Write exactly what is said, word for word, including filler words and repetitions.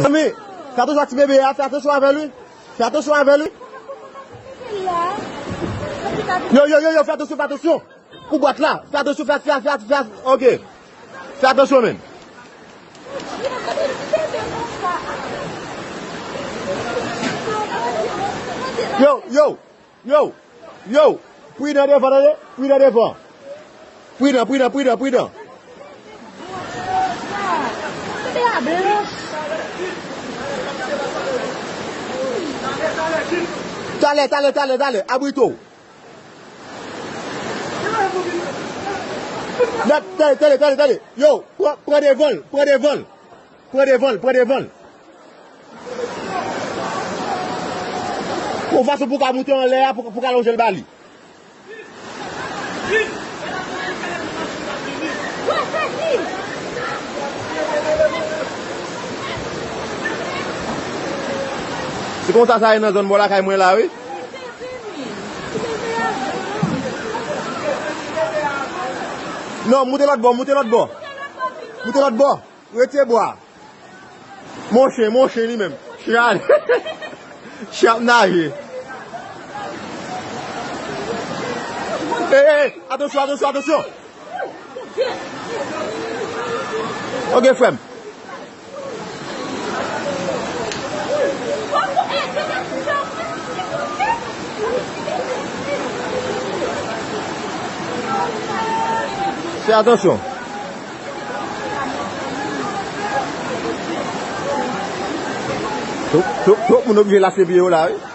Zanmi, fè atansyon ak ti bebe a, fè atansyon avè l, wi. Fè atansyon avè l, wi. Yo, yo, yo, yo, fè atansyon, fè atansyon. Pou bwat la, fè atansyon, fè, fè, fè, fè, ok. Fè atansyon, menn. Yo, yo, yo, yo. Pridan devan, tande. Pridan devan. Pridan, pridan, pridan, pridan. Talè, talè, talè, talè. Abrite w. Tande, tande, tande, tande. Yo, pran, pran devan l, pran devan l. Pran devan l, pran devan l. Yon fason pou w ka moute anlè a, pou, pou w ka lonje l ba li. Se konsa sa ye nan zòn bò lakay mwen la, wi. Non, moute lòt bò, moute lòt bò. Moute lòt bò. Retire bwa. Mon chen, mon chen li menm. Chen ale. Chen ap naje. Ey, ey, ey, atansyon, atansyon, atansyon. Ok, frè m. Fè atansyon. Tout, tout, tout moun oblije lase pye yo la, wi.